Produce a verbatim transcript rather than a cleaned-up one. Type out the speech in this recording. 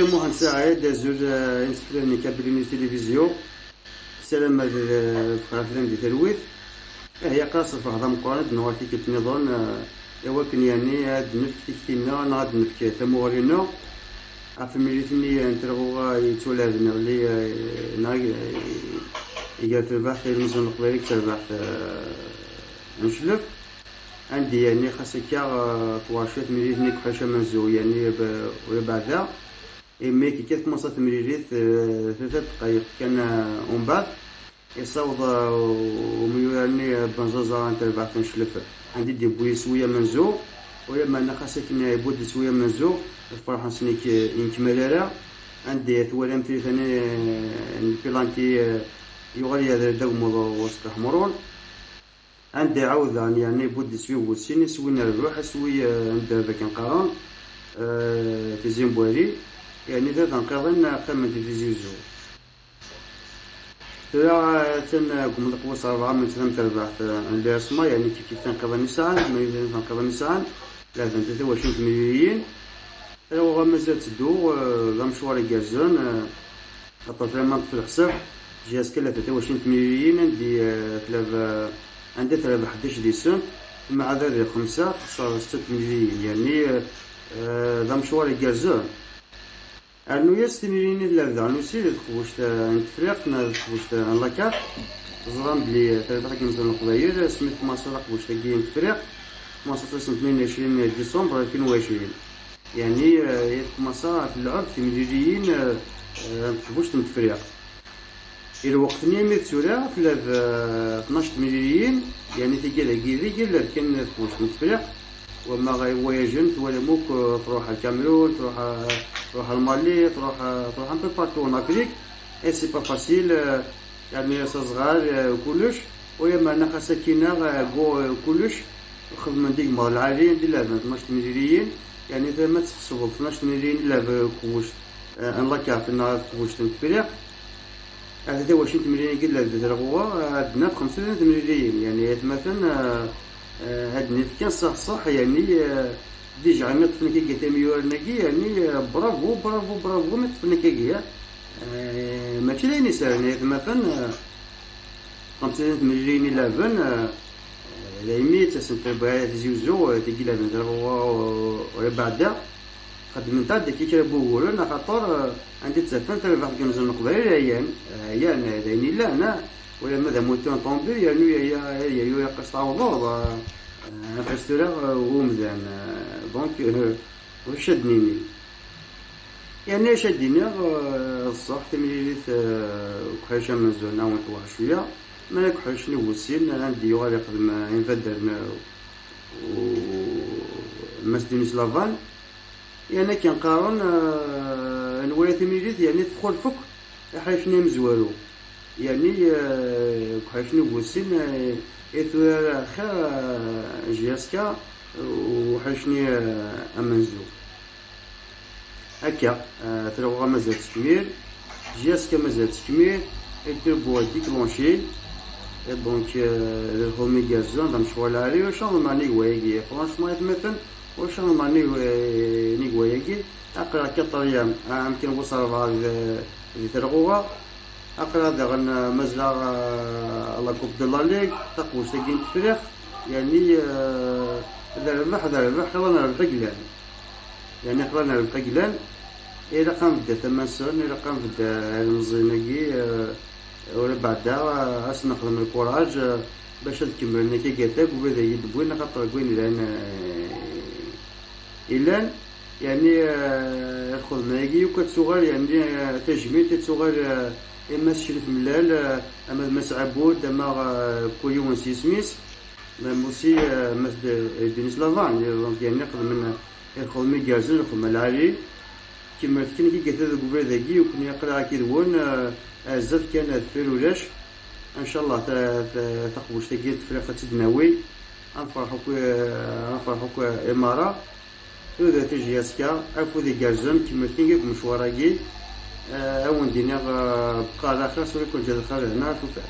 Muḥend Saɛid, azul, eh, imseflan n Kabili News Télévision. Ssarameɣ d, eh, bxir fell-am di talwit. Eh, yaqqa ṣṣbeḥ d ameqqran, ad d-nuɣal tikkelt nniḍen, eh, i wakken, yeɛni, ad d-nefk tikti-nneɣ neɣ ad d-nefk tamuɣli-nneɣ ɣef temlilit-nni n Telɣuɣa yettwalaɛben iḍelli, eh, neɣ, eh, iger terbaɛt n Ilmeẓyen n Leqbayel deg terbaɛt, eh, n Cclef. Anda, yeɛni, xas akka, eh, tewɛer cwiṭ temlilit-nni deg uḥric amenzu, yeɛni, b-, ur ibeɛda. Imi akka tekkat tmaṣa temlilit, eh, tlata dqayeq kan, eh, umbeɛd, yessaweḍ, eh, umyurar-nni, eh, Benzaza n terbaɛt n Cclef, anda i d-yewwi iswi amenzu. Ula meɛna xas akken yewwi-d iswi amenzu, lferḥ-nsen ur yekmil ara. Anda twalam tiyita-nni, eh, n penalty, eh, yuɣal yerra-d agmuḍ Useṭṭi Ḥemrun. Anda iɛawed daɣen, yeɛni, yewwi-d iswi bu sin, iswi n rrbeḥ, iswi, eh, n dderb akken qqaren, eh, Tizi n Bwali, yeɛni, tlata n iqiḍin, eh, qqimen di Tizi Uzzu. Tura, eh, atan, eh, deg umḍiq wis rebɛa n tlamt terbaɛt, eh, n l'USMA, yeɛni, kif kif tanqiḍin i sɛan, ma yella tanqiḍin i sɛan, lɛebant tawacin n temliliyin. Tura mazal ttedduɣ, eh, d amecwar igerrzen, eh, aṭṭaf lama ṭṭef leḥsab, JSK tlata tawacin n temliliyin, anda, eh, tlab, eh, anda terbeḥ ḥdac di sent, mɛada di xemsa, texṣer setta n temliliyin, yeɛni, eh, eh, d amecwar igerrzen. Rnu-yas timliliyin i tlab daɣen usi d tqbuct, eh, n Tefriqt, neɣ d tqbuct, eh, n la CAF. Ẓran belli, eh, terbeḥ deg Imẓan n Leqbayel, asmi tkumaṣa taqbuct-agi n Tefriqt, tkumaṣa ass n tnin u ɛecrin diṣember alfin u ɛecrin. Yeɛni, eh, yat kumaṣa ɣef lɛeb timliliyin, eh, eh, n tqbuct n Tefriqt. I lweqt-nni, imi d tura, tella d, eh, tnac temliliyin, yeɛni tigi dagi d igi, llan kan tqbuct n Tefriqt, wama i wayajen, twalam akk, eh, truḥ ar Cameroun, truḥ, eh, truḥ ar Mali, truḥ, eh, truḥ un peu partout en Afrique, et c'est pas facile, eh, Yerna-yas azɣal, eh, kullec, u yeɛni xas akkin-a, eh, gu-, eh, kullec, xedmen-d igmaḍ lɛali, di lɛebn tnac temliliyin, yeɛni ma txesbeḍ tnac temliliyin i lɛeb, eh, kullec, eh, n la CAF neɣ tqubuct n Tefriqt, ata tawacin temliliyin i lɛeb di Telɣuɣa, eh, ad d-naf xemsa temliliyin, yeɛni atmaten, eh, eh, ad d-naf kan ṣṣeḥ ṣṣeḥ, yeɛni, eh, déjà, mi ṭṭfen akka tamyura-agi, yeɛni, eh, bravo, bravo, bravo, mi ṭṭfen akka, eh. Eh, mačči d ayen isehlen, ay atmaten, eh, xemsa temliliyin i lɛebn, eh, eh, daymi ttasent trebɛa Tizi Uzzu, eh, tigi lɛebn Telɣuɣa, eh, ur ibeɛda. Xedment-d akka kra n wuguren, axaṭer, eh, anda ttafen tarbaɛt deg Imẓan n Leqbayel, ayan, ayan, eh, d ayen illan, eh, wala ma d amutu n ṭumbul, yernu ya, ya, ya, ya, ya, yeqqas tɛawdeḍ, eh, eh, ɣef tura, eh, umdan, eh, donc, eh, ulac ad d-nini. Yerna acu ad d-iniɣ, eh, d ṣṣeḥ, timlilit, eh, deg uḥric amenzu ad twɛer cwiya, ma deg uḥric-nni bu sin, anda yuɣal ixdem, eh, imbaddalen, eh, u-, Mass Denis Lavan. Yerna akken qqaren, eh, nwala timlilit, yeɛni txulef akk aḥric-nni amezwaru. Yeɛni, eh, deg uḥric-nni bu sin, eh, i turar axir, eh, JSK, eh, uḥric-nni, eh, amenzu. Akka, eh, Telɣuɣa mazal tettkemmil, JSK mazal tettkemmil, il Turbo a déclenché, et donc, eh, d lxedma igerrzen, d amecwar lɛali, ur cɣel ma nnig wayagi, franchement, atmaten, ur cɣel ma nnig, eh, nnig wayagi, aql-aɣ quatrième, ah, amkan wis rebɛa di, di Telɣuɣa, aql-aɣ daɣen, eh, mazal-aɣ, eh, la Coupe de la Ligue, taqbuct-agi n Tefriqt, yeɛni, eh, d rrbeḥ, d rrbeḥ, xilla n rrbeḥ i yellan. Yeɛni xilla n rrbeḥ i yellan, ilaq ad nbedd tama-nsen, ilaq ad nbedd, eh, ilemẓiyen-agi, eh, ur ibeɛda, eh, ad sen-nexdem lkuraǧ, eh, bac ad kemmlen akka gata deg ubrid-agi d-wwin, axaṭer deg wayen yellan, eh, yellan, yeɛni, eh, lxedma-agi yakk ad tuɣal, yeɛni, eh, tajmilt ad tuɣal, eh, i Mass Crif Mellal, eh, ama d Mass Ɛabud, ama, eh, kul yiwen s yisem-is, même aussi, eh, Mass de, eh, Denis Lavan, donc, yeɛni xedmen, eh, lxedma igerrzen, lxedma lɛali. Kemmlet kan akka gata deg ubrid-agi, u ken-yaql-aɣ akked-wen, eh, ar zdat kan, eh, deffir ulac. Ncallah ta-, ta-, taqbuct-agi n Tefriqt ad tt-id-nawi. Ad nferḥ akk, eh, ad nferḥ akk, eh, i meṛṛa. Tudert i JSK, afud igerrzen, kemmlet kan deg umecwar-agi. Eh, ad wen-d-iniɣ, eh, bqa ɛla xir, suri-ken ǧa lxir hna, tufat.